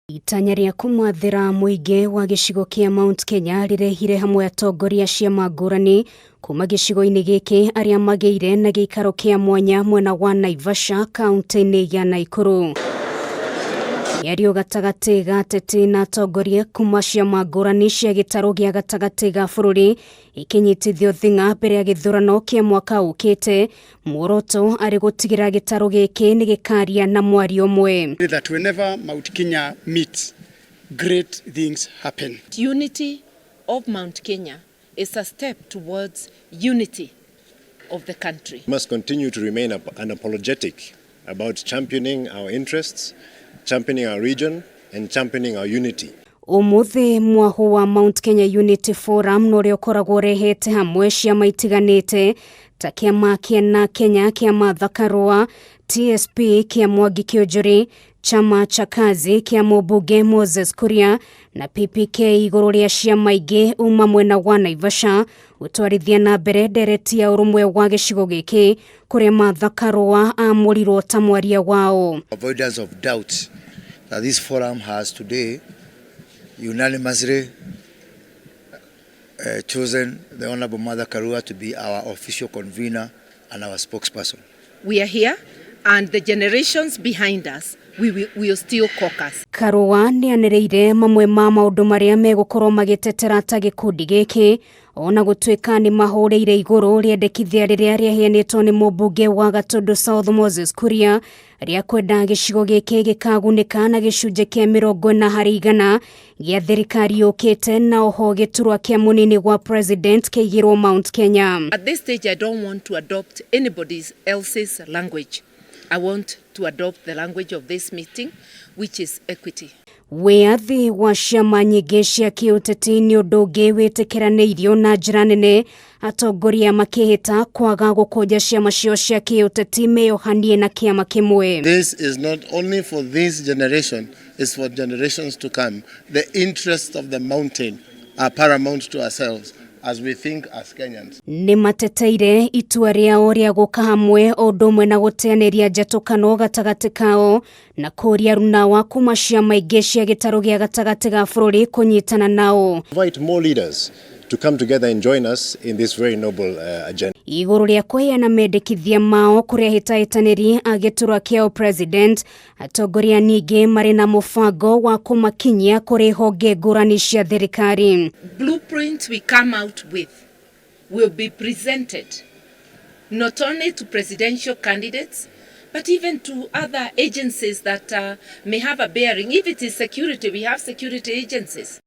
Itanya rĩa kũmathĩra mũingĩ wa gĩcigo kĩa Mount Kenya rĩrehire hamwe atongoria ciama ngũrani kuma gĩcigo-inĩ gĩkĩ arĩa magĩire na gĩikaro kĩa mwanya mwena wa Naivasha, kaunti-inĩ ya Naikuru. Mĩario gatagatĩ ga ateti na atongoria kuma ciama ngũrani cia gĩtarũ gĩa gatagatĩ ga bũrũri ikinyitithio thing'a mbere ya gĩthurano kĩa mwaka ũkĩte, muoroto arĩ gũtigĩra gĩtarũ gĩkĩ nĩ gĩkaria na mwario ũmwe. That whenever Mount Kenya meets, great things happen. Unity of Mount Kenya is a step towards unity of the country. We must continue to remain unapologetic about championing our interests, championing our region, and championing our unity. Umuthi mwahu wa Mount Kenya Unity Forum na ũrĩa ũkoragwo ũrehete hamwe ciama itiganĩte ta kĩama kĩa na Kenya kĩa Martha Karua, TSP kĩa Mwangi Kiunjuri, Chama cha Kazi kĩa mũmbunge Moses Kuria na PPK igũrũ rĩa ciama ingĩ uma mwena wa Naivasha gũtwarithia na mbere ndereti ya ũrũmwe wa gĩcigo gĩkĩ kũrĩa Martha Karua amũrirwo ta mwaria wao. Avoidance of doubt that this forum has today unanimously chosen the Honorable Martha Karua to be our official convener and our spokesperson. We are here, and the generations behind us, we will still caucus. Karua nĩ anĩrĩire mamwe ma maũndũ marĩa megũkorwo magĩtetera ta gĩkundi gĩkĩ ona gũtuĩka nĩ mahũrĩire igũrũ rĩendekithia rĩrĩa rĩaheanĩtwo nĩ mũmbunge wa Gatundu South Moses Kuria rĩa kwenda gĩcigo gĩkĩ gĩkagunĩka na gĩcunjĩ kĩa 40% gĩa thirikari yũkĩte na oho gĩturwa kĩa mũnini wa president kĩigĩrwo Mount Kenya. At this stage, I don't want to adopt anybody else's language. I want to adopt the language of this meeting, which is equity. Wĩyathi wa ciama nyingĩ cia kĩũteti nĩ ũndũ ũngĩ wĩtĩkĩranĩirio na njĩra nene, atongoria makĩhĩta kwaga gũkũnja ciama cio cia kĩũteti meyohanie na kĩama kĩmwe. This is not only for this generation, it's for generations to come. The interests of the mountain are paramount to ourselves as we think as Kenyans. Nĩ mateteire itua rĩao rĩa gũka hamwe o ũndũ ũmwe na gũteanĩria njatũkano gatagatĩ kao na kũria runawa kuma ciama ingĩ cia gĩtarũ gĩa gatagatĩ ga bũrũri kũnyitana nao. Invite more leaders to come together and join us in this very noble agenda. Igũrũ rĩa kũheana mendekithia mao kũrĩ ahĩtahĩtanĩri a gĩturwa kĩa president, atongoria ningĩ marĩ na mũbango wa kũmakinyia kũrĩ honge ngũrani cia thirikari. Blueprint we come out with will be presented not only to presidential candidates, but even to other agencies that may have a bearing. If it is security, we have security agencies.